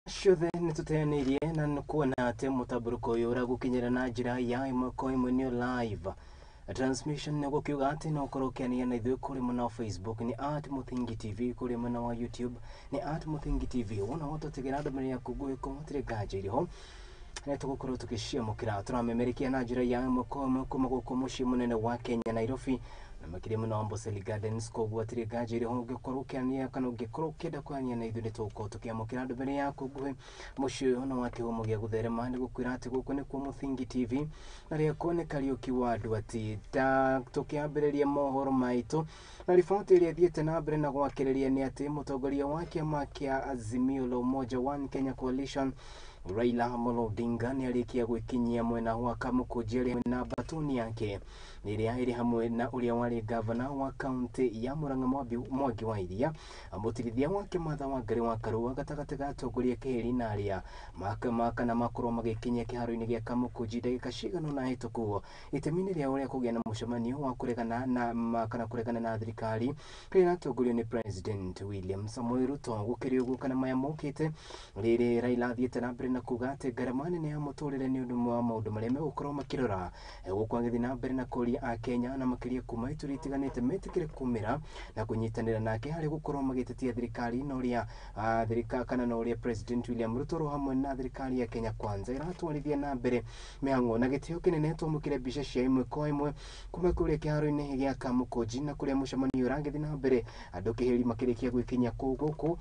Ciothe nĩ tũteanĩirie na nĩ kuona atĩ mũtambũrũko ũyũ ũragũkinyĩra na njĩra ya ĩmwe kwa ĩmwe nĩyo live transmission, nĩ gũkiuga atĩ no ũkorwo ũkĩania na ithuĩ kũrĩ mwena wa Facebook nĩ @MuthingiTV, kũrĩ mwena wa YouTube nĩ @MuthingiTV. Wona watũtigĩra ndũmĩrĩri yaku nguhĩ kũu hatirĩ nganja irĩ ho nĩ tũgũkorwo tũgĩciamũkĩra. Tũramemerekia na njĩra ya ĩmwe kwa ĩmwe kuma gũkũ mũciĩ mũnene wa Kenya Nairobi, na makĩria mũno Amboseli Gardens. Koguo hatirĩ nganja irĩ ho, ũngĩkorwo ũkĩania kana ũngĩkorwo ũkĩenda kwaria na ithuĩ nĩ tũgũkorwo tũkĩamũkĩra ndũmĩrĩri yaku nguhĩ. Mũciĩ ũyũ nĩ wa kĩhumo gĩa gũtherema, nĩ gũkwĩra atĩ gũkũ nĩkuo Mũthingi TV na rĩakwo nĩ Kariũki wa andũ ati ta. Tũkĩambĩrĩria mohoro maitũ na riboti ĩrĩa ĩthiĩte na mbere na gwakĩrĩria nĩ atĩ mũtongoria wa kĩama kĩa Azimio la Umoja One Kenya Coalition Raila Amolo Odinga nĩ arĩkia gwĩkinyia mwena wa Kamũkũnji arĩ na batuni yake ĩrĩa ĩrĩ hamwe na ũrĩa warĩ gavana wa kaunti ya Murang'a Mwangi wa Iria, mũtirithia wake Martha Wangari wa Karua, gatagatĩ ga atongoria keheri na arĩa kana makorwo magĩkinyia kĩharo-inĩ gĩa Kamũkũnji ndagĩka cigana ũna hĩtũku itemi-inĩ rĩao rĩa kũgĩa na mũcemanio wa kũregana na kana kũregana na thirikari kĩrĩa ĩratongorio nĩ President William Samoei Ruto. Gũkĩrĩ ũguo kana maya mokĩte rĩrĩ Raila athiĩte na mbere na kuga atĩ ngarama nene ya mũtũrĩre nĩ ũndũ wa maũndũ marĩa megũkorwo makĩrora, gũkũ agĩthiĩ na mbere na kũria Akenya na makĩria kuma ituri itiganĩte metĩkĩre kumĩra na kũnyitanĩra nake harĩ gũkorwo magĩtetia thirikari na ũrĩa thirikari kana na ũrĩa President William Ruto ro hamwe na thirikari ya Kenya Kwanza ĩratwarithia na mbere mĩhang'o. Na gĩtĩo kĩnene twamũkĩre mbica cia ĩmwe kwa ĩmwe kuma kũrĩa kĩharo-inĩ gĩa Kamũkũnji na kũrĩa mũcemanio ũragĩthiĩ na mbere, andũ kĩhĩri makĩrĩkia gwĩkinyia kũu gũkũ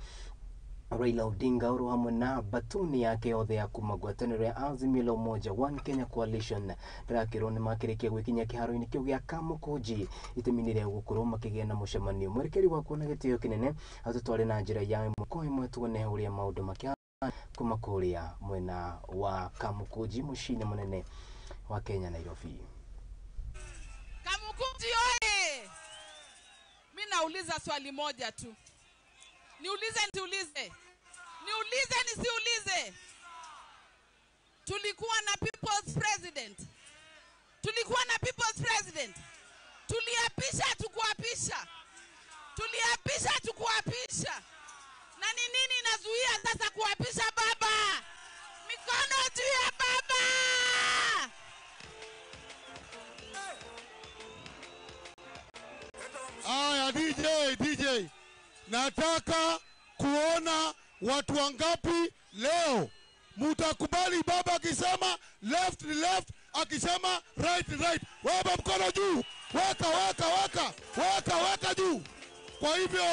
Raila Odinga oro hamwe na batuni yake yothe ya kuma ngwatanĩro ya Azimio la Umoja One Kenya Coalition ndĩrakĩrwo nĩ makĩrĩkia gwĩkinyia kĩharo-inĩ kĩu gĩa Kamũkũnji itemi-inĩ rĩa gũkorwo makĩgĩa na mũcemanio. Mwerekeri wakwa na gĩtĩo kĩnene atũtware na njĩra ya ĩmwe kwa ĩmwe tuone ũrĩa maũndũ makĩhana kuma kũrĩa mwena wa Kamũkũnji mũciĩ-inĩ mũnene wa Kenya Nairobi. Kamukunji oye! Mi nauliza swali moja tu. Niulize nisiulize? Niulize nisiulize? Tulikuwa na people's president. Tulikuwa na people's president. Tuliapisha tukuapisha. Tuliapisha tukuapisha. Na ni nini inazuia sasa kuapisha baba? Mikono juu ya baba! Aya, DJ, DJ. Nataka kuona watu wangapi leo mutakubali baba akisema left ni left, akisema right ni right. Weka mkono juu, weka weka weka weka weka juu. Kwa hivyo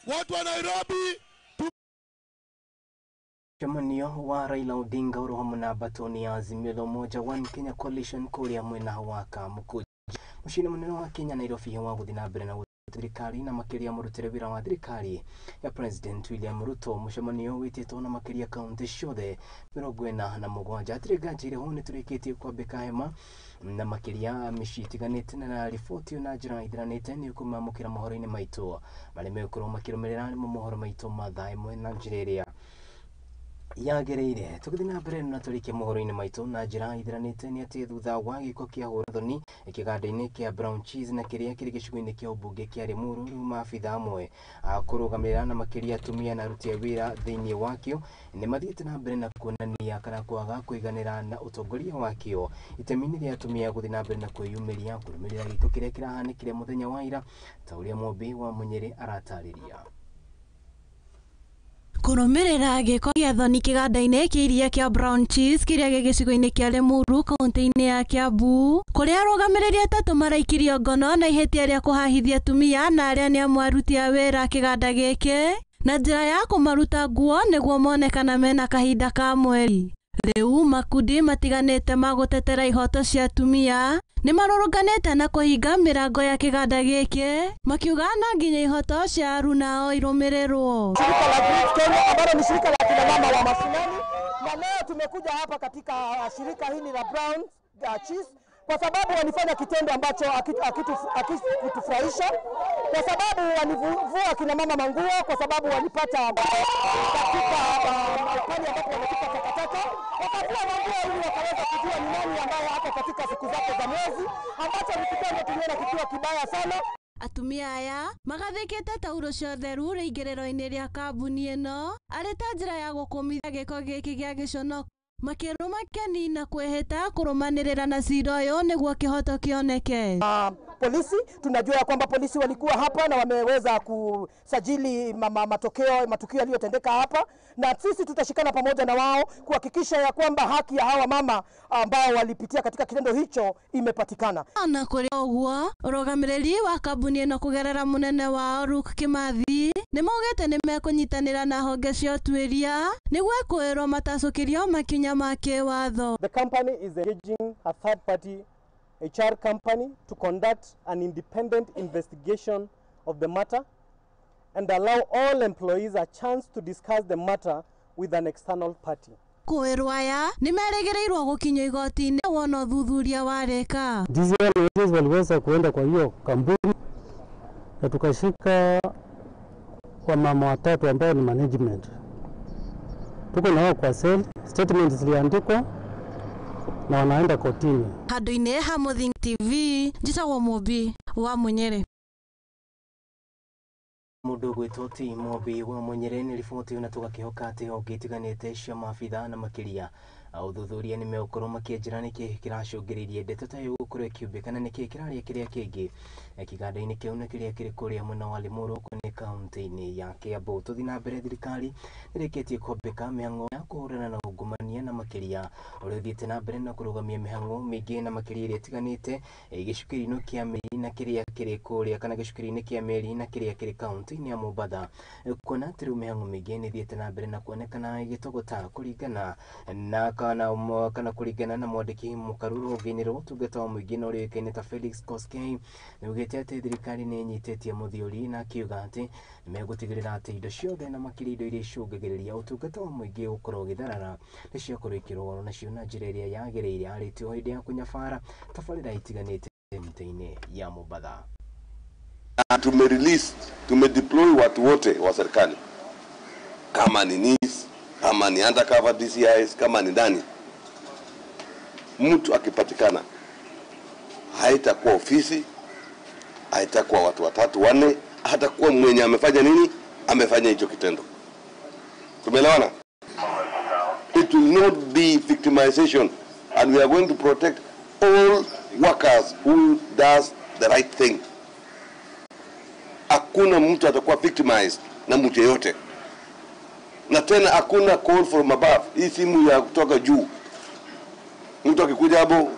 watu wa Nairobi, Mũcemanio wa Raila Odinga oro hamwe na batoni ya Azimio la Umoja One Kenya Coalition kũrĩa mwena wa Kamũkũnji mũciĩ-inĩ mũnene wa Kenya Nairobi wa gũthiĩ na mbere na thirikari na makĩria mũrutĩre wĩra wa thirikari ya President William Ruto. Mũcemanio wĩtĩtwo na makĩria kaunti ciothe 47. Hatirĩ nganja irĩ ho nĩ tũrĩkĩtie kwambĩka hema na makĩria mĩciĩ itiganĩte na riboti na njĩra ithiranĩte nĩ ũkũmamũkĩra mohoro-inĩ maitũ marĩa megũkorwo makĩrũmĩrĩra nĩmo mohoro maitũ ma thaa ĩmwe na njĩra ĩrĩa yagĩrĩire. Tũgĩthiĩ na mbere na tũrĩkie mohoro-inĩ maitũ na njĩra ithiranĩte nĩ atĩ thutha wa gĩko kĩa hũra-thoni kĩganda-inĩ kĩa Brown Cheese na kĩrĩa kĩrĩ gĩcigo-inĩ kĩa ũmbunge kĩa Limuru, rĩu maabitha amwe a kũrũgamĩrĩra na makĩria atumia na aruti a wĩra thĩinĩ wakĩo nĩ mathiĩte na mbere na kuonania kana kwaga kũiganĩra na ũtongoria wakĩo itemi-inĩ rĩa atumia gũthiĩ na mbere na kwĩyumĩria kũrũmĩrĩra gĩko kĩrĩa kĩrahanĩkire mũthenya wa ira, ta ũrĩa Mũmbi wa Mũnyĩrĩ aratarĩria. Kũrũmĩrĩra gĩko gĩa thoni kĩganda-inĩ kĩa iria kĩa Brown Cheese kĩrĩa gĩ gĩcigo-inĩ kĩa Limuru kaunti-inĩ ya Kiambu, kũrĩa arũgamĩrĩri atatũ maraikirio ngono na ihĩtia rĩa kũhahithia atumia na arĩa nĩ amwe aruti a wĩra kĩganda gĩkĩ na njĩra ya kũmaruta nguo nĩguo mone kana mena kahinda ka mweri. Rĩu makundi matiganĩte ma gũtetera ihoto cia atumia nĩ marũrũnganĩte na kũhinga mĩrango ya kĩganda gĩkĩ makiuga no nginya ihoto cia arunao irũmĩrĩrwo. Shirika la Great Kenya ambalo ni shirika la kina mama wa mashinani, na leo tumekuja hapa katika shirika hili la Brown Cheese kwa sababu walifanya kitendo ambacho hakitufurahisha, kwa sababu walivua kina mama manguo, kwa sababu walipata katika pale ambapo wanatupa takataka, wakavua manguo ili wakaweza kujua ni nani ambaye hako katika siku zake za mwezi, ambacho ni kitendo tuliona kikiwa kibaya sana. Atumia aya magathĩkĩte tauro cia ũtheru rĩingĩrĩro-inĩ rĩa kambuni ĩno arĩ ta njĩra ya gũkũmithia gĩko gĩkĩ gĩa gĩconoko, makĩrũma keni na kwĩhĩta kũrũmanĩrĩra na cira ũyũ nĩguo kĩhoto kĩoneke. Polisi tunajua ya kwamba polisi walikuwa hapa na wameweza kusajili matokeo matukio yaliyotendeka hapa, na sisi tutashikana pamoja na wao kuhakikisha ya kwamba haki ya hawa mama ambao walipitia katika kitendo hicho imepatikana. Ona kũrĩ ũguo, ũrũgamĩrĩri wa kambuni ĩno kũgerera mũnene wao Luke Kimathi nĩ maugĩte nĩ mekũnyitanĩra na honge cia ũtuĩria nĩguo kwĩrwo matacũkĩrio makinya ma kĩwatho. The company is engaging a third party HR company to conduct an independent investigation of the matter and allow all employees a chance to discuss the matter with an external party. Kwĩrwo aya nĩ merĩgĩrĩirwo gũkinyio igoti-inĩ wona ũthuthuria warĩka. DCI waliweza kuenda kwa hiyo kampuni na tukashika wamama watatu ambao ni management. Tuko na wao kwa cell, statements ziliandikwa na wanaenda kotini. Handũ-inĩ ha Mũthingi TV, njĩtagwo Mũmbi wa Mũnyere. Mũndũ ũgwĩtwo ti Mũmbi wa Mũnyere nĩ riboti na tũgakĩhoka atĩ honge itiganĩte cia maabitha na makĩria ũthuthuria nĩ megũkorwo makĩenjera nĩkĩ kĩracũngĩrĩirie ndeto ta ĩyo gũkorwo ĩkĩumbĩka na nĩkĩ kĩraria kĩrĩa kĩngĩ kĩganda-inĩ kĩu na kĩrĩa kĩrĩ kũrĩa mwena wa Limuru nĩ kaunti-inĩ ya Kiambu. Tũthiĩ na mbere, thirikari nĩrĩkĩtie kwambĩka mĩhang'o ya kũhũrana na ungumania na makĩria ũrĩa ũthiĩte na mbere na kũrũgamia mĩhang'o mĩingĩ na makĩria ĩrĩa ĩtiganĩte gĩcukĩro-inĩ kĩa meri na kĩrĩa kĩrĩ kũrĩa kana gĩcukĩro-inĩ kĩa meri na kĩrĩa kĩrĩ kaunti-inĩ ya Mombatha, kuona atĩ rĩu mĩhang'o mĩingĩ nĩ ĩthiĩte na mbere na kuonekana ĩgĩtogota kũringana na kana kũringana na mwandĩki mũkaru rũhonge-inĩ rwa ũtungata wa mũingĩ na ũrĩa ũĩkaine ta Felix Koskei nĩaugĩte atĩ thirikari nĩ ĩnyitĩtie mũthiori na akiuga atĩ nĩmegũtigĩrĩra atĩ indo ciothe na makĩria indo iria icũngagĩrĩria ũtungata wa mũingĩ gũkorwo ũgĩtharara nĩ ciakorwo ikĩrũo nacio na njĩra ĩrĩa yagĩrĩire. Arĩtio hĩndĩ ya kũnyabara tabarĩra itiganĩte mtĩ-inĩ ya Mombatha. Tumerelease, tumedeploy watu wote wa serikali, kama ni NIS, kama ni undercover DCIs, kama ni nani. Mtu akipatikana, haitakuwa ofisi, haitakuwa watu watatu wanne, hatakuwa mwenye amefanya nini, amefanya hicho kitendo. Tumeelewana? It will not be victimization, and we are going to protect all workers who does the right thing. Hakuna mtu atakuwa victimized na mtu yeyote. Na tena hakuna call from above. Hii simu ya kutoka juu. Mtu akikuja hapo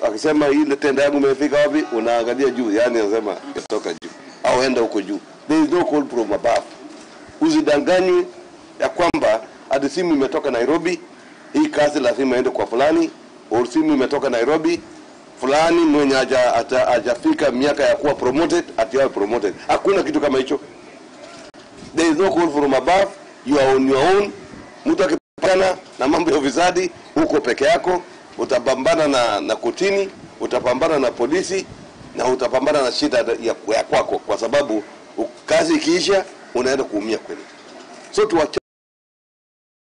akisema ile tenda yangu imefika wapi, unaangalia juu, yani anasema kutoka juu au enda huko juu. There is no call from above. Usidanganywe ya kwamba hadi simu imetoka Nairobi, hii kazi lazima iende kwa fulani, au simu imetoka Nairobi, fulani mwenye hajafika miaka ya kuwa promoted ati awe promoted. Hakuna kitu kama hicho. There is no call from above. You are on your own. Mtu akipambana na mambo ya ufisadi huko peke yako, utapambana na kotini, utapambana na polisi na utapambana na shida ya kwako, kwa sababu kazi ikiisha unaenda kuumia kweli. So tuache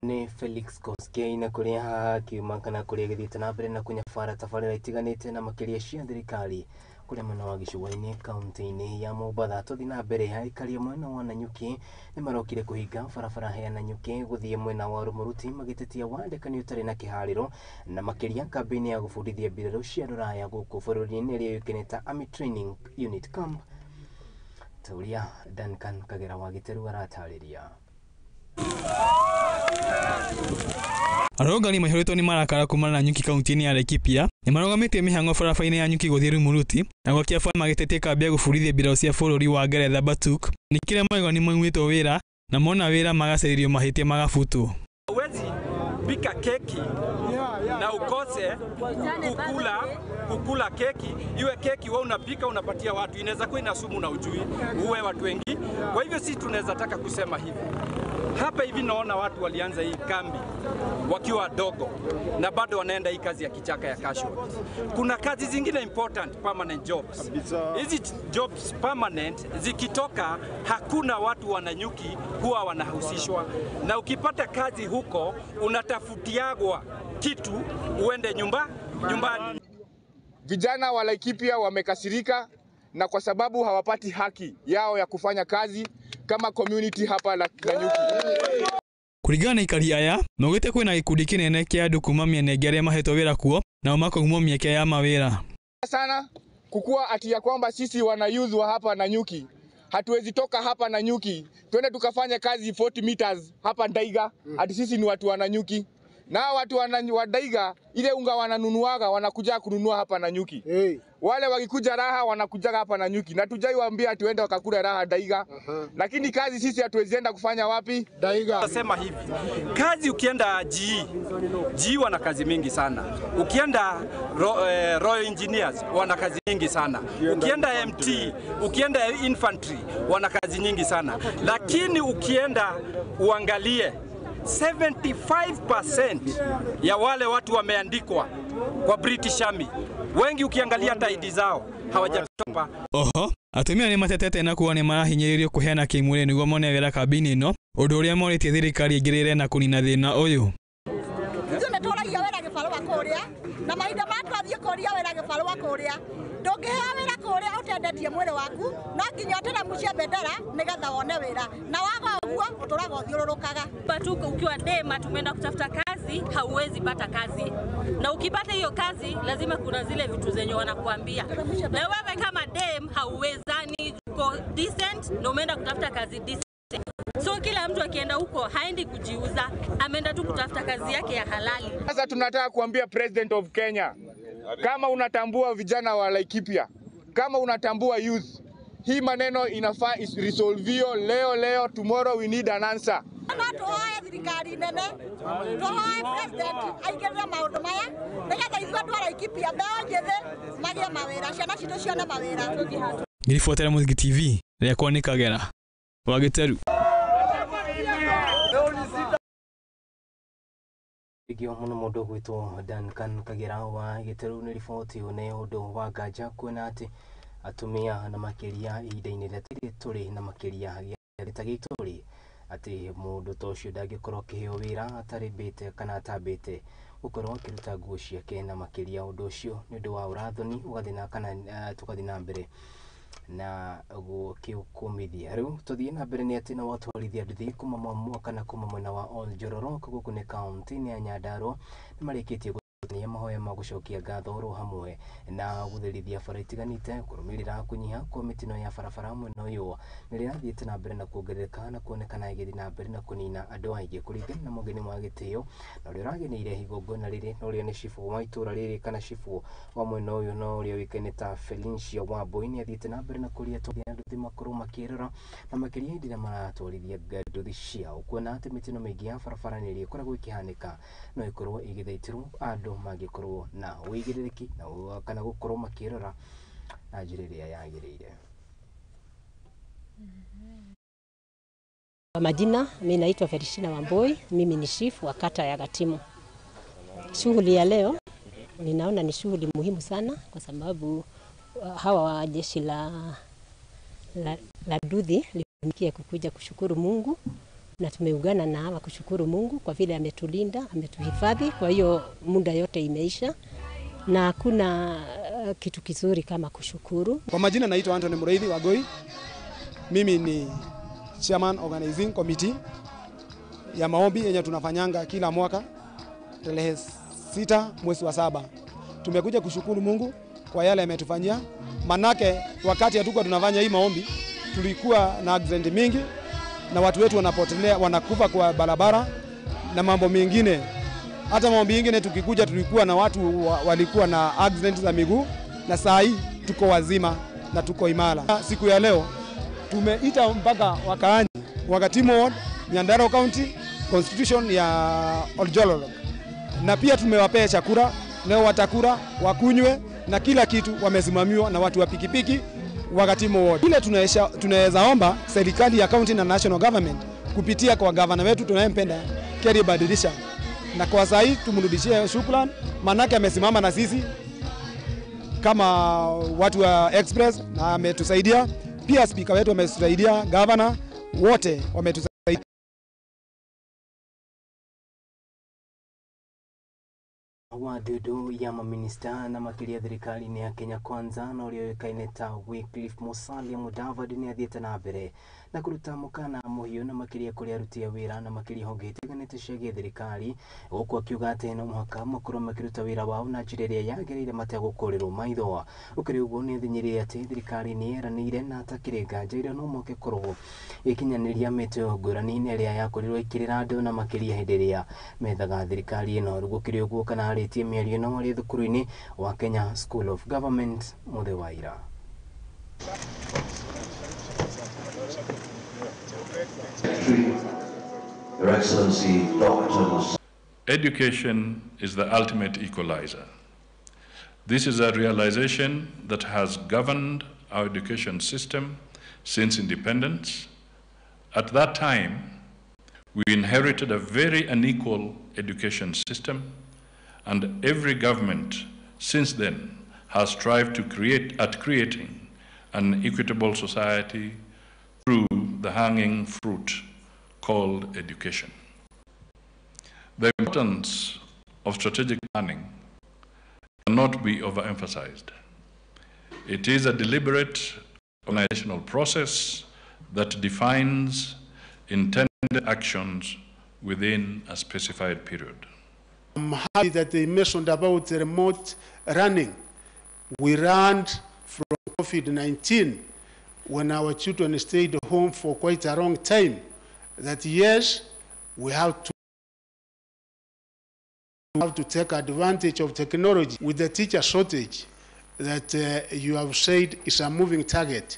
ni Felix Koskei na kuria kiuma kana kuria githiĩte na mbere na kũnyabara tabarĩra itiganĩte na makĩria cia thirikari kũrĩa mwena wa gĩcũa-inĩ kaunti-inĩ ya Mombatha. Tũthiĩ na mbere, aikari a mwena wa Nanyuki nĩ marokire kũhinga barabara ya Nanyuki gũthiĩ mwena wa Rumuruti magĩtetia wandĩkani ũtarĩ na kĩharĩro na makĩria kambĩini ya gũbundithia mbirarũ cia rũraya gũkũ bũrũri-inĩ ĩrĩa yũĩkaine ta Army Training Unit Camp, ta ũrĩa Duncan Kagera wa Gĩteru aratarĩria. Arũrũngani maihũrĩtwo nĩ marakara kumana na nyuki kaunti-inĩ ya Laikipia nĩ marũgamĩtie mĩhang'o barabara-inĩ ya nyuki gũthiĩ Rumuruti na gwakia bara magĩtetia kambĩ ya gũbundithia mbirarũ cia bũrũri wa Ngeretha Batuk nĩ kĩrĩa moigaga nĩ maumĩtwo wĩra na mona wĩra magacaĩrio mahĩtia magabutwo. Huwezi pika keki na ukose kukula keki, iwe keki wewe unapika unapatia watu, inaweza kuwa ina sumu na ujui uwe watu wengi. Kwa hivyo sisi tunaweza taka kusema hivi hapa hivi, naona watu walianza hii kambi wakiwa wadogo na bado wanaenda hii kazi ya kichaka ya casual. Kuna kazi zingine important permanent jobs. Hizi jobs permanent zikitoka, hakuna watu wananyuki huwa wanahusishwa, na ukipata kazi huko unatafutiagwa kitu uende nyumbani. Vijana wa Laikipia wamekasirika na kwa sababu hawapati haki yao ya kufanya kazi kama community hapa Nanyuki. Kũringana na aikari aya maugĩte kwĩna gĩkundi kĩnene kĩa andũ kuma mĩena ĩngĩ arĩa mahetwo wĩra kuo nao makaumwo mĩeke ya mawĩra. Sana kukua ati ya kwamba sisi wana youth wa hapa Nanyuki hatuwezi toka hapa Nanyuki twende tukafanya kazi 40 meters hapa Ndaiga, ati sisi ni watu wa Nanyuki. Na watu wa Ndaiga ile unga wananunuaga wanakuja kununua hapa Nanyuki. Hey. Wale wakikuja raha wanakuja hapa Nanyuki. Na tujaiwaambia tuende wakakula raha Ndaiga. Lakini kazi sisi hatuwezi enda kufanya wapi? Ndaiga. Nasema hivi, kazi ukienda GE wana kazi mingi sana. Ukienda Royal Engineers wana kazi nyingi sana. Ukienda MT, ukienda infantry wana kazi nyingi sana. Lakini ukienda uangalie 75% ya wale watu wameandikwa kwa British Army, wengi ukiangalia hata ID zao hawajatoka. Oho, atumia nĩ matetete na kuona marahinyĩrĩrio kũheana kĩmwĩrĩ nĩguo mone wĩra kambini ĩno, ũndũ ũrĩa morĩtie thirikari ĩingĩrĩre na kũnina thĩna ũyũ. Ithuĩ nĩtũragia wĩra gĩbarũa kũrĩa, na mahinda ma twathiĩ kũria wĩra gĩbarũa kũrĩa, ndũngĩheo wĩra kũrĩa ũtendetie mwĩrĩ waku, no nginya ũteremũcie bendera nĩgetha wone wĩra, na waga ũguo ũtũraga ũthiũrũrũkaga. Tu ukiwa dema tumeenda kutafuta kazi, hauwezi pata kazi, na ukipata hiyo kazi lazima kuna zile vitu zenye wanakuambia, na wewe kama dem hauwezani, uko decent na umeenda kutafuta kazi decent. So kila mtu akienda huko haendi kujiuza, ameenda tu kutafuta kazi yake ya halali. Sasa tunataka kuambia President of Kenya, kama unatambua vijana wa Laikipia, kama unatambua youth, hii maneno inafaa resolvio leo leo, tomorrow we need an answer. No tuhoe thirikari nene, tuhoe president aingĩrĩre maũndũ maya nĩgetha ithuĩ andũ a Laikipia mbeũ njĩthĩ magĩe mawĩra, ciana citũ cione mawĩra. Ngĩribotera Mũthingi TV, rĩakwa nĩ Kagera wa Gĩteru. Gĩo mũno mũndũ gwĩtwo Duncan Kagera wa Gĩteru nĩ riboti nĩ ũndũ wa nganja kuona atĩ atumia na makĩria ihinda-inĩ rĩrĩa tũrĩ na makĩria gĩta gĩtũrĩ atĩ mũndũ ta ũcio ndangĩkorwo akĩheo wĩra atarĩmbĩte kana atambĩte gũkorwo akĩruta nguo ciake, na makĩria ũndũ ũcio nĩ ũndũ wa ũrathoni ũgathiĩ na kana tũgathiĩ na mbere na gũkĩũkũmithia. Rĩu tũthiĩ na mbere nĩ atĩ na watwarithia nduthi kuma mwamua kana kuma mwena wa Oljororok gũkũ nĩ kaunti-inĩ ya Nyandarua nĩ marĩkĩtie gũtania mahoya ma gũcokia ngatho oro hamwe na gũtherithia bara itiganĩte kũrũmĩrĩra kũnyiha kwa mĩtino ya barabara mwena ũyũ nĩ rĩrathiĩte na mbere na kuongerereka na kuonekana ĩgĩthiĩ na mbere na kũnina andũ aingĩ kũringana na mũgeni wa gĩtĩo na ũrĩa ũrageneire igongona rĩrĩ na ũrĩa nĩ cibũ wa itũra rĩrĩ kana cibũ wa mwena ũyũ na ũrĩa ũĩkaine ta Felicia Wambui nĩ athiĩte na mbere na kũria atwarithia nduthi makorwo makĩrora na makĩria hĩndĩ ĩrĩa maratwarithia nduthi ciao kuona atĩ mĩtino mĩingĩ ya barabara nĩ ĩrĩa ĩkoragwo ĩkĩhanĩka no ĩkorwo ĩgĩthaitĩrwo andũ mangĩkorwo na ũigĩrĩrĩki na kana gũkorwo makĩrora na njĩra ĩrĩa yagĩrĩire. Kwa majina, mimi naitwa Felishina Wambui, mimi ni chief wa kata ya Gatimu. Shughuli ya leo ninaona ni shughuli muhimu sana kwa sababu hawa wa jeshi la nduthi limekuja kukuja kushukuru Mungu, na tumeungana na hawa kushukuru Mungu kwa vile ametulinda, ametuhifadhi. Kwa hiyo muda yote imeisha na hakuna kitu kizuri kama kushukuru. Kwa majina naitwa Anthony Muraithi Wagoi. Mimi ni chairman organizing committee ya maombi yenye tunafanyanga kila mwaka tarehe 6 mwezi wa 7. Tumekuja kushukuru Mungu kwa yale ametufanyia. Manake wakati hatukuwa tunafanya hii maombi tulikuwa na accident mingi na watu wetu wanapotelea, wanakufa kwa barabara na mambo mengine. Hata mambo mengine tukikuja tulikuwa na watu walikuwa na accident za miguu, na saa hii tuko wazima na tuko imara. Siku ya leo tumeita mpaka wakaaji wa Gatimu Ward, Nyandarua County, constitution ya Oljolorok, na pia tumewapea chakula leo, watakula wakunywe na kila kitu, wamesimamiwa na watu wa pikipiki wa Gatimu Ward. Ile tunaweza omba serikali ya county na national government kupitia kwa governor wetu tunayempenda Kerry Badilisha, na kwa saa hii tumrudishie shukrani, manake amesimama na sisi kama watu wa Express na ametusaidia. Pia speaker wetu ametusaidia, governor wote wametusaidia. Wa ndundu ya maminista na makiria thirikari-inĩ ya Kenya Kwanza na ũrĩa ũĩkaine ta Wycliffe Musalia Mudavadi nĩ athiĩte na mbere na kũruta mũkana mũhiũ na makĩria kũrĩ aruti a wĩra na makĩria honge itiganĩte cia gĩthirikari, gũkũ akiuga atĩ no mũhaka makorwo makĩruta wĩra wao na njĩra ĩrĩa yagĩrĩire mategũkũrĩrwo maitho. Gũkĩrĩ ũguo nĩ athinyĩrĩirie atĩ thirikari nĩ yeranĩire na atakĩrĩ nganja ĩrĩa no mũhaka ĩkorwo ĩkinyanĩria mĩtĩo ngũrani ĩrĩa yakorirwo ĩkĩrĩra andũ na makĩria hĩndĩ ĩrĩa methaga thirikari ĩno. Gũkĩrĩ ũguo kana arĩtie mĩario ĩno arĩ thukuru-inĩ wa Kenya School of Government mũthĩ wa ira. Your Excellency, Dr. Education is the ultimate equalizer. This is a realization that has governed our education system since independence. At that time, we inherited a very unequal education system, and every government since then has strived to creating an equitable society through the hanging fruit called education. The importance of strategic planning cannot be overemphasized. It is a deliberate organizational process that defines intended actions within a specified period. I'm happy that they mentioned about the remote learning. We learned from COVID-19 when our children stayed home for quite a long time, that yes, we have to take advantage of technology. With the teacher shortage that you have said is a moving target,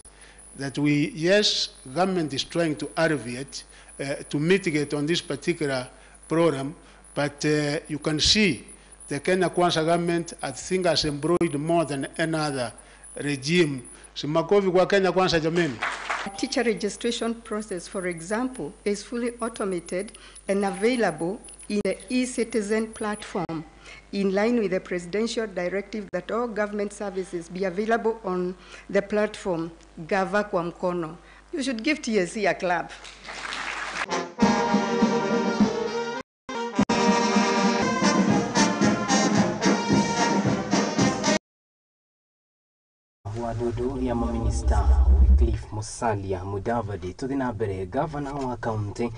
that we, yes, government is trying to alleviate, to mitigate on this particular program, but you can see the Kenya Kwanza government, I think, has embroiled more than any other regime. Si makofi kwa Kenya Kwanza jameni. Teacher registration process, for example, is fully automated and available in the e-citizen platform, in line with the presidential directive that all government services be available on the platform Gava kwa Mkono. You should give TSC a clap. Wadudu ya maminista Wycliffe Musalia Mudavadi tuthi na mbere. Gavana wa kaunti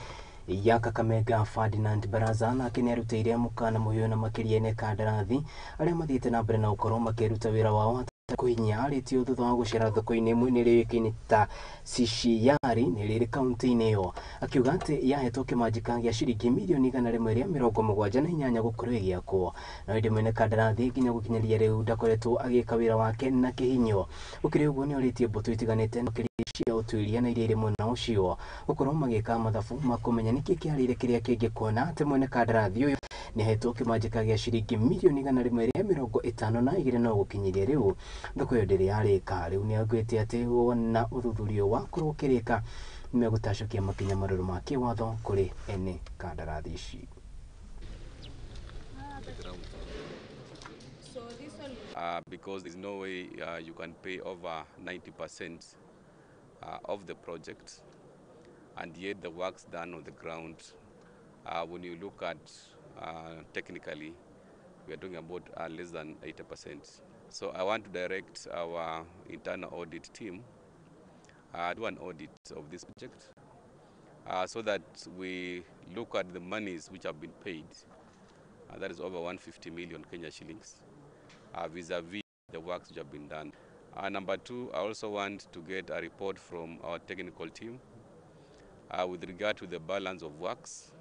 ya Kakamega Ferdinand Baraza nake nĩarutĩire mũkana mũhiũ na makĩria ene kandarathi arĩa mathiĩte na mbere na gũkorwo makĩruta wĩra wao kũhinya arĩtio thutha wa gũcera thoko-inĩ ĩmwe nĩrĩa yũĩkaine ta Sishiari nĩrĩrĩ kaunti-inĩ ĩyo, akiuga atĩ yahetwo kĩmanjĩka gĩa ciringi mirioni 178 gũkorwo ĩgĩakwo, no ĩndĩ mwene kandarathi nginya gũkinyĩria rĩu ndakoretwo agĩka wĩra wake na kĩhinyo. Gũkĩrĩ ũguo nĩorĩtie mbũtũ itiganĩte makĩria cia ũtuĩria na iria irĩ mwena ũcio gũkorwo magĩka mathabu ma kũmenya nĩkĩ kĩarĩire kĩrĩa kĩngĩkuona atĩ mwene kandarathi ũyũ nĩahetwo kĩmanjĩka gĩa ciringi mirioni 152 no gũkinyĩria rĩu thoko ĩyo ndĩrĩ yarĩka. Rĩu nĩaugĩte atĩ wona ũthuthuria wakorwo ũkĩrĩka nĩmegũtacũkia makinya marũrũ ma kĩwatho kũrĩ ene kandarathi ici. Because there's no way you can pay over 90% of the project, and yet the work's done on the ground. When you look at technically, we are talking about less than 80%. So I want to direct our internal audit team do an audit of this project so that we look at the monies which have been paid, that is over 150 million Kenya shillings, vis-a-vis the works which have been done. Number two, I also want to get a report from our technical team with regard to the balance of works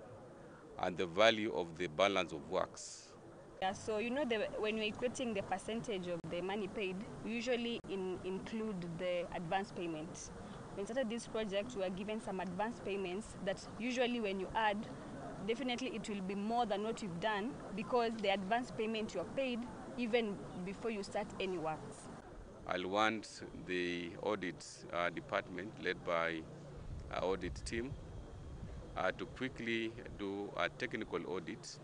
and the value of the balance of works. Yeah, so you know, when we're equating the percentage of the money paid, we usually include the advance payment. When we started this project, we were given some advance payments that usually when you add, definitely it will be more than what you've done, because the advance payment you are paid even before you start any works. I'll want the audit department led by our audit team to quickly do a technical audit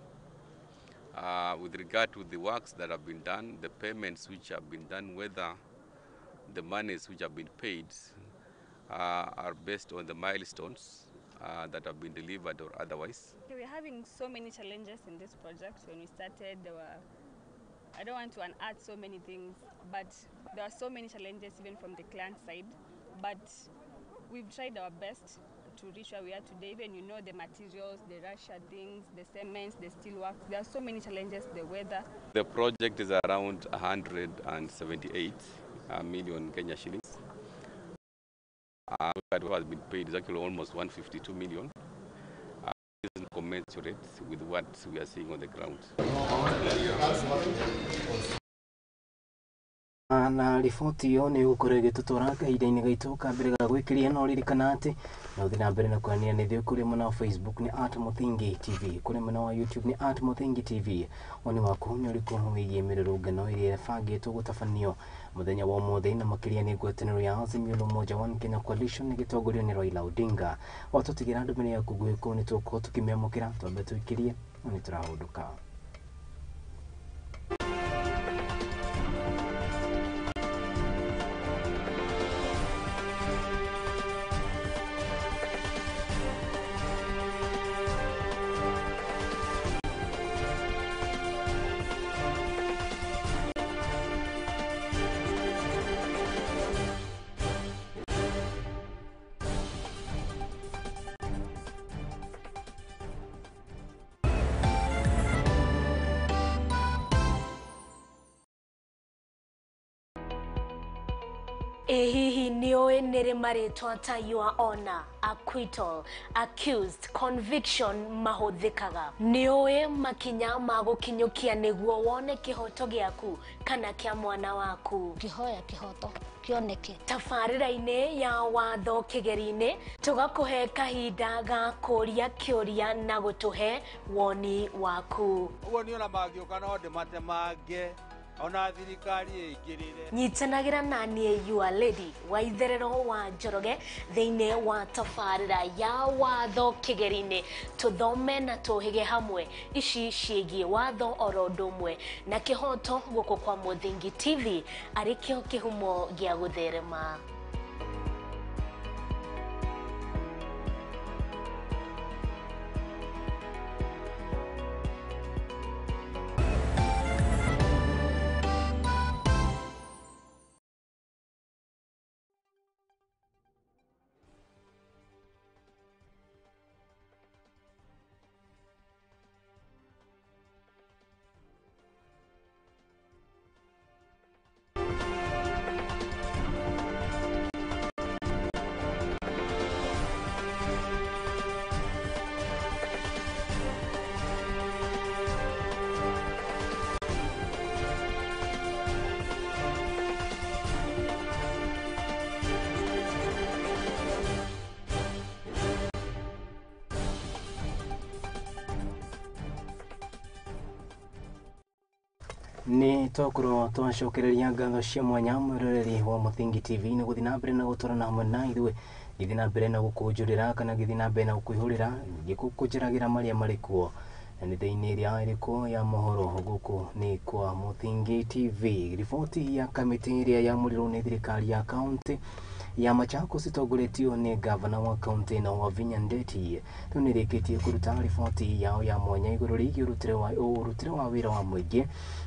with regard to the works that have been done, the payments which have been done, whether the monies which have been paid are based on the milestones that have been delivered or otherwise. We had having so many challenges in this project. When we started, there were, I don't want to unearth so many things, but there are so many challenges even from the client side. But we've tried our best to reach where we are today. Even, you know, the materials, the Russia things, the cements, the steelwork. There are so many challenges, the weather. The project is around 178 million Kenya shillings. What has been paid is actually almost 152 million. Is commensurate with what we are seeing on the ground. Na riboti ĩyo nĩ ĩgũkorwo ĩgĩtũtwara kahinda-inĩ gaitũ ka mbere ga gwĩkĩria, no ririkana atĩ no ũthiĩ na mbere na kwaranĩria na ithuĩ kũrĩ mwena wa Facebook nĩ @Muthingi TV, kũrĩ mwena wa YouTube nĩ @Muthingi TV. Woni waku nĩ ũrĩkũ wĩgiĩ mĩrũrũngano ĩrĩa ĩbangĩtwo gũtabanio mũthenya wa ũmũthĩ, na makĩria nĩ ngwatanĩro ya Azimio la Umoja One Kenya Coalition ĩgĩtongorio nĩ Raila Odinga? Watũtigĩra ndũmĩrĩri yaku gwĩkũ nĩ tũgũkorwo tũkĩmĩamũkĩra. Twambe tũikĩrie na nĩ tũrahũndũka. Ĩ hihi nĩũĩ nĩrĩ marĩtwa ta your honor, acquittal, accused, conviction mahũthĩkaga? Nĩũĩ makinya ma gũkinyũkia nĩguo wone kĩhoto gĩaku kana kĩa mwana waku? Ngĩhoya kĩhoto kĩoneke. Tabarĩra-inĩ ya watho kĩgeri-inĩ tũgakũhe kahinda ga kũria kĩũria na gũtũhe woni waku. Ũguo niĩ ona mangĩũka no ndĩmatemange ona thirikari ĩingĩrĩre. Nyitanagĩra na niĩ your lady wa itherero wa Njoroge thĩinĩ wa tabarĩra ya watho kĩgeri-inĩ, tũthome na tũhĩge hamwe ici ciĩgiĩ watho oro ũndũ ũmwe na kĩhoto gũkũ kwa Muthingi TV arĩ kĩo kĩhumo gĩa gũtherema. Nĩ twakorwo twacokereria ngatho cia mwanya mwĩroreri wa Muthingi TV nĩ gũthiĩ na mbere na gũtwarana hamwe na ithuĩ, gĩthiĩ na mbere na gũkũnjũrĩra kana gĩthiĩ na mbere na gũkũihũrĩra gĩkũkũnjĩragĩra marĩa marĩ kuo, na nĩ thĩinĩ ĩrĩa ĩrĩkũ ya mohoro gũkũ nĩ kwa Muthingi TV. Riboti ya kamĩtĩ ĩrĩa yamũrirwo nĩ thirikari ya kaunti ya Machakos ĩtongoretio nĩ gavana wa kaunti ĩno Wavinya Ndeti rĩu nĩ ĩrĩkĩtie kũruta riboti yao ya mwanya igũrũ rĩgiĩ ũrutĩre wa wĩra wa mũingĩ,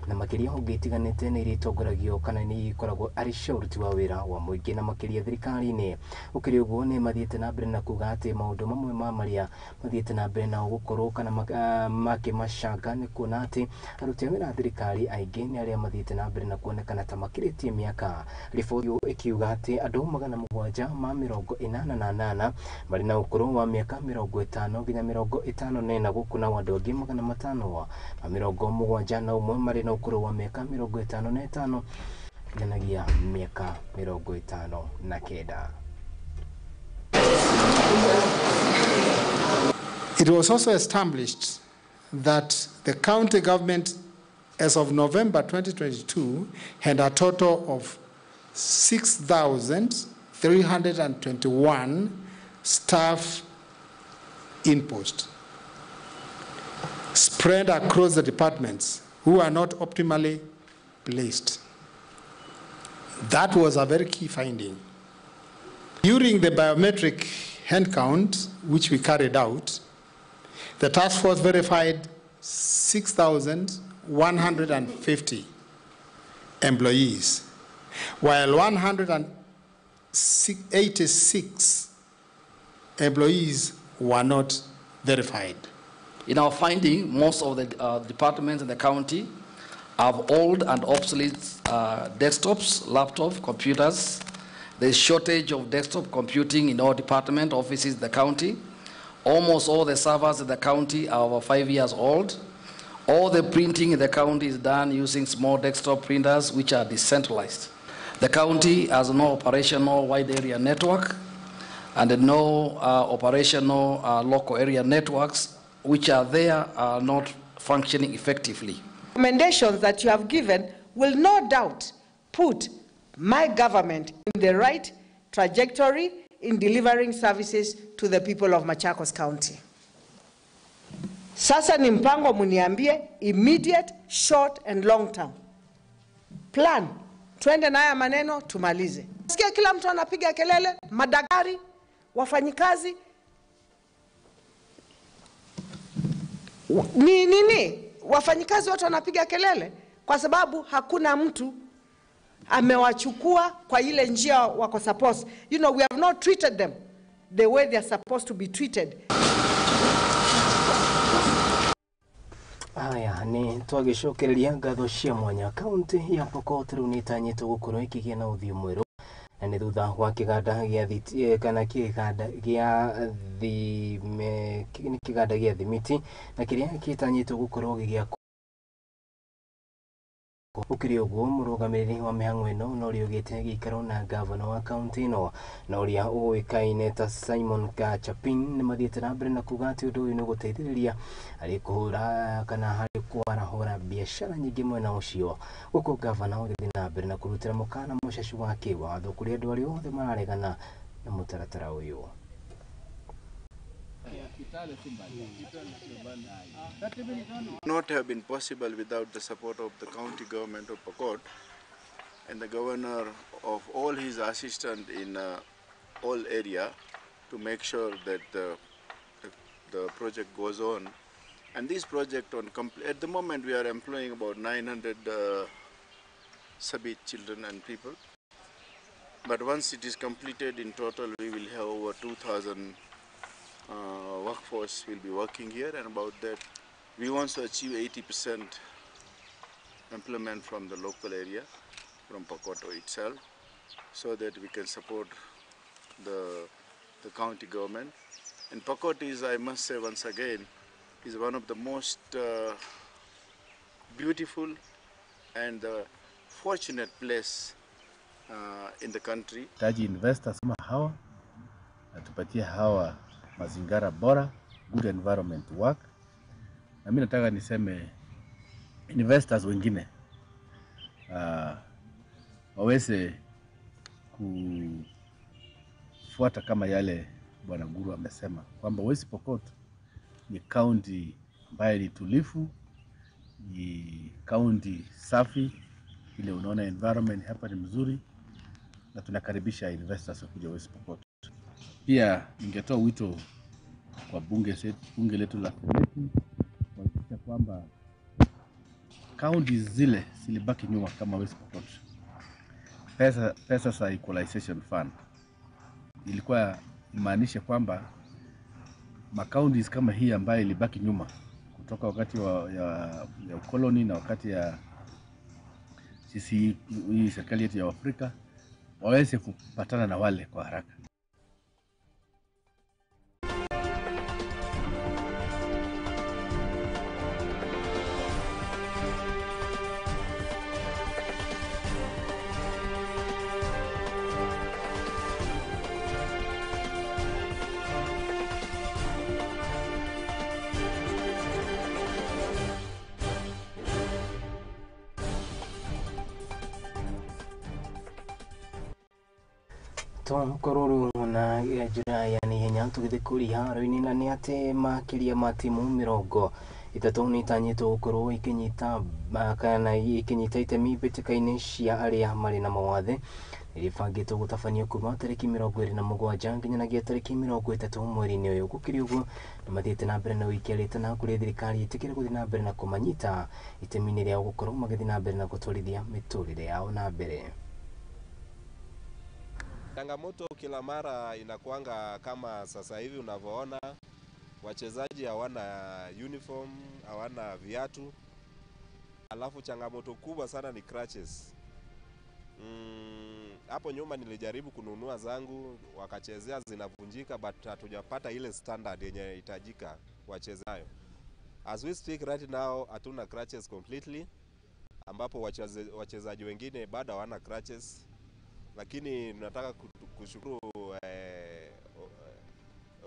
na makĩria honge itiganĩte nĩ iria itongoragio kana nĩ ikoragwo arĩ cia ũruti wa wĩra wa mũingĩ na makĩria thirikari-inĩ. Gũkĩrĩ ũguo nĩ mathiĩte na mbere na kuga atĩ maũndũ mamwe ma marĩa mathiĩte na mbere na gũkorwo kana makĩmacanga nĩ kuona atĩ aruti a wĩra a thirikari aingĩ nĩ arĩa mathiĩte na mbere na kuonekana ta makĩrĩtie mĩaka. Riboti ĩyo ĩkiuga atĩ andũ 788 marĩ na ũkũrũ wa mĩaka 50 nginya 54 gũkũ nao andũ angĩ 571 marĩ na ũkũrũ wa mĩaka 55 nginyagia mĩaka 59. It was also established that the county government, as of November 2022, had a total of 6,321 staff in post, spread across the departments who are not optimally placed. That was a very key finding. During the biometric hand count, which we carried out, The task force verified 6,150 employees, while 186 employees were not verified. In our finding, most of the departments in the county have old and obsolete desktops, laptops, computers. There's shortage of desktop computing in all department offices in the county. Almost all the servers in the county are over 5 years old. All the printing in the county is done using small desktop printers, which are decentralized. The county has no operational wide area network and no operational local area networks, which are there are not functioning effectively. Recommendations that you have given will no doubt put my government in the right trajectory in delivering services to the people of Machakos County. Sasa ni mpango muniambie immediate, short and long term. Plan, twende na haya maneno tumalize. Sikia kila mtu anapiga kelele, madaktari, wafanyikazi, ni wafanyikazi wote wanapiga kelele kwa sababu hakuna mtu amewachukua kwa ile njia wako supposed. You know, we have not treated them the way they are supposed to be treated. Aya ni twagicokereria ngatho cia mwanya kaunti ya Pokot riu nitanyitwo gukorwo ikigia na uthio mweru na ni thutha wa kiganda gia kana kiganda gia thime kiganda gia thimiti na kiria kitanyitwo gukorwo gigiakwo. Gũkĩrĩ ũguo mũrũgamĩrĩri wa mĩhang'o ĩno na ũrĩa ũgĩte gĩikaro na gavana wa kaunti ĩno na ũrĩa ũĩkaine ta Simon Kachapin nĩ mathiĩte na mbere na kuga atĩ ũndũ ũyũ nĩ ũgũteithĩrĩria harĩ kũhũra kana harĩ kwarahũra biacara nyingĩ mwena ũcio, gũkũ gavana ũgĩthiĩ na mbere na kũrutĩra mũkana mũcacu wa kĩwatho kũrĩ andũ arĩa othe mararegana na mũtaratara ũyũ. Not have been possible without the support of the county government of Pokot and the governor of all his assistants in all area to make sure that the project goes on. And this project on at the moment we are employing about 900 Sabit children and people. But once it is completed in total, we will have over 2,000 workforce will be working here, and about that we want to achieve 80% employment from the local area, from Pokot itself, so that we can support the county government. And Pokot is, I must say once again, is one of the most beautiful and fortunate place in the country. Taji investors kama hawa atupatie hawa mazingara bora, good environment to work. Na mimi nataka niseme investors wengine waweze kufuata kama yale Bwana Guru amesema kwamba West Pokot ni county ambayo ni tulifu, ni county safi, ile unaona environment hapa ni mzuri, na tunakaribisha investors kuja West Pokot. Pia ningetoa wito kwa bunge letu la Seneti kuhakikisha kwamba counties zile zilibaki nyuma kama West Pokot, pesa za equalization fund ilikuwa imaanisha kwamba counties kama hii ambayo ilibaki nyuma kutoka wakati ya ukoloni na wakati ya sisi hii serikali yetu ya Afrika waweze kupatana na wale kwa haraka. Kororo na njĩra ya naihenya tũgĩthiĩ kũrĩa haro-inĩ na nĩ atĩ makĩria ma timu 30 nĩitanyĩtwo gũkorwo ikinyita kana ikinyita itemi mbĩtĩka-inĩ cia arĩa marĩ na mawathe Ĩrĩbangĩtwo gũtabanio kuma tarĩki 27 nginyagia tarĩki 30 mweri-inĩ ũyũ. Gũkĩrĩ ũguo nĩmathiĩte na mbere na gũikia rĩtana kũrĩ thirikari ĩtĩkĩre gũthiĩ na mbere na kũmanyita itemi-inĩ rĩao gũkorwo magĩthiĩ na mbere na gũtwarithia mĩtũrĩre yao na mbere. Changamoto kila mara inakuanga kama sasa hivi unavyoona, wachezaji hawana uniform, hawana viatu. Alafu changamoto kubwa sana ni crutches. Hapo nyuma nilijaribu kununua zangu, wakachezea zinavunjika, but hatujapata ile standard yenye inahitajika wachezayo. As we speak right now, hatuna crutches completely, ambapo wachezaji wengine bado hawana crutches. Lakini nataka kushukuru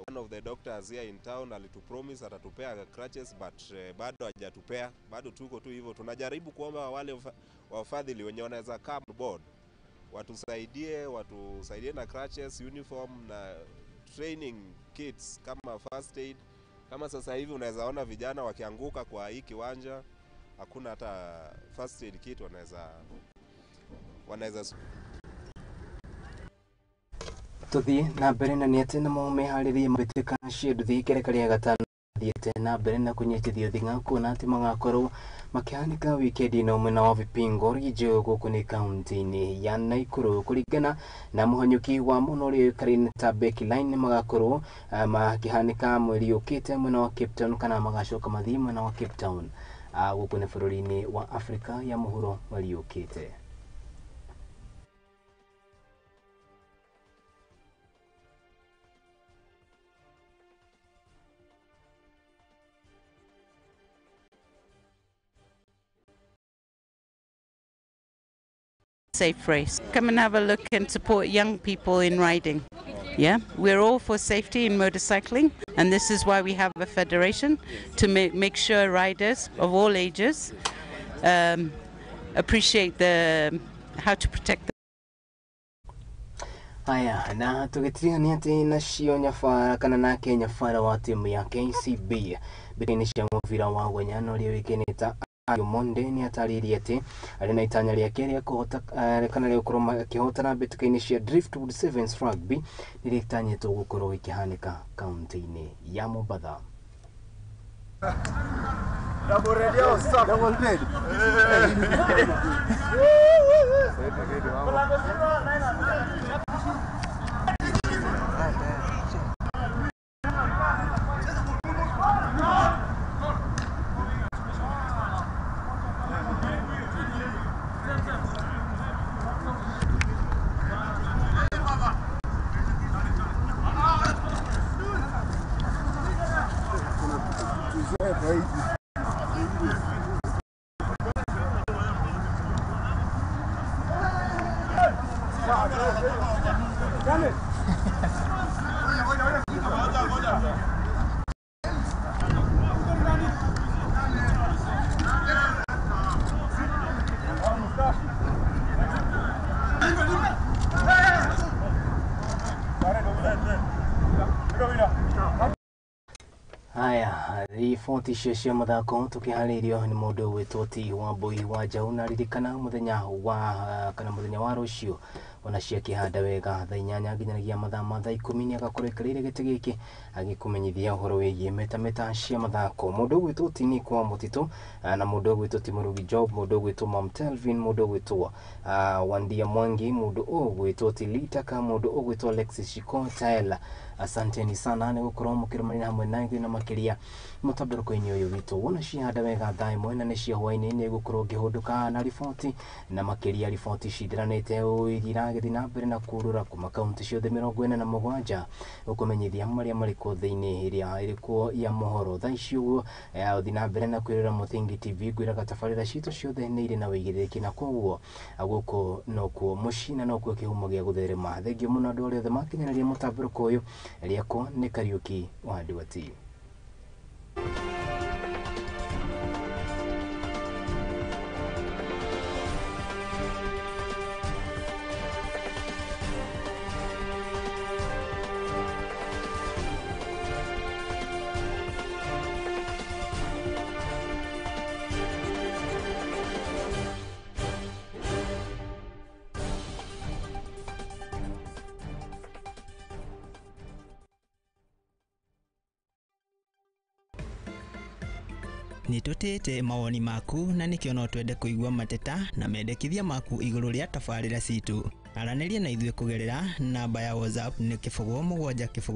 one of the doctors here in town alitupromise atatupea crutches, but bado hajatupea, bado tuko tu hivyo. Tunajaribu kuomba wale wafadhili wenye wanaweza come board watusaidie na crutches, uniform na training kits kama first aid. Kama sasa hivi unaweza ona vijana wakianguka kwa hii kiwanja, hakuna hata first aid kit wanaweza Tuthie na mbere na nĩ atĩ namo meharĩrie mbĩtĩka cia nduthi ikereka rĩa gatano thiĩte na mbere na kũnyitithio thing'a kuona atĩ magakorwo makĩhanĩka wikendi ĩno mwena wa Vipingo region gũkũ nĩ kaunti-inĩ ya Naikuru. Kũringana na mũhanyũki wa mũno ũrĩa ũĩkaine ta Becky Line, magakorwo makĩhanĩka mweri ũkĩte mwena wa Cape Town, kana magacoka mathiĩ mwena wa Cape Town gũkũ nĩ bũrũri-inĩ wa Afrika ya mũhuro mweri ũkĩte. Safe race. Come and have a look and support young people in riding. Yeah, we're all for safety in motorcycling, and this is why we have a federation to make sure riders of all ages appreciate the how to protect them. Haya, na tũgĩtirihania atĩ nacio Nyabara kana nake Nyabara wa timu ya KCB mbĩtĩka-inĩ cia mũbira wa Gwenyano ũrĩa ũĩkaine ta Monde nĩ atarĩirie atĩ arĩ na itanya rĩake rĩa kũhota kana rĩa gũkorwo makĩhotana mbĩtĩka-inĩ cia Driftwood Sevens Rugby nĩrĩtanyĩtwo gũkorwo gĩkĩhanĩka kaunti-inĩ ya Mombatha. Double radio, double red. Haya, riboti icio cia mathako tukiharĩirio nĩ mũndũ ũgwĩtwo T Wambui wa Njaũ, na ririkana mũthenya wa kana mũthenya wa rũciũ ona ciakĩhanda wega thaa 8 nginyagia mathaa ma thaa 10 nĩ agakorwo aikarĩire gĩtĩ gĩkĩ agĩkũmenyithia ũhoro wĩgiĩ metameta cia mathako. Mũndũ ũgwĩtwo T Nick wa Mũtitũ na mũndũ ũgwĩtwo T Mũrugi Job, mũndũ ũgwĩtwo Mam Telvin, mũndũ ũgwĩtwo Wandia Mwangi, mũndũ ũgwĩtwo T Litaka, mũndũ ũgwĩtwo Alexis Shiko Taela. Asanteni sana nĩ gũkorwo mũkĩrũmanĩra hamwe na ithuĩ na makĩria mũtambũrũko-inĩ ũyũ witũ. Wona ciahanda wega thaa 1 na nĩ cia hwaĩ-inĩ nĩ gũkorwo ngĩhũndũka na riboti na makĩria riboti cithiranĩte iragĩthiĩ na mbere na kũrũra kuma kaunti ciothe 47 ũkũmenyithia marĩa marĩ kuo thĩinĩ ĩrĩa ĩrĩ kuo ya mohoro. Thaa ici ũguo ũthiĩ na mbere na kwĩrora Mũthingi TV, ngwĩraga tabarĩra citũ ciothe nĩ irĩ na wĩigĩrĩrĩki na koguo gũkũ nokuo mũciĩ na nokuo kĩhumo gĩa gũtherema. Thengiũ mũno andũ arĩa othe makinyanĩria mũtambũrũko ũyũ. Rĩakwa nĩ Kariũki wa Nduati. Nĩ tũtĩĩte mawoni maku na nĩkĩo no twende kũigua mateta na mendekithia maku igũrũ rĩa tabarĩra citũ. Aranĩria na ithuĩ kũgerera namba ya WhatsApp nĩ 0 7 0.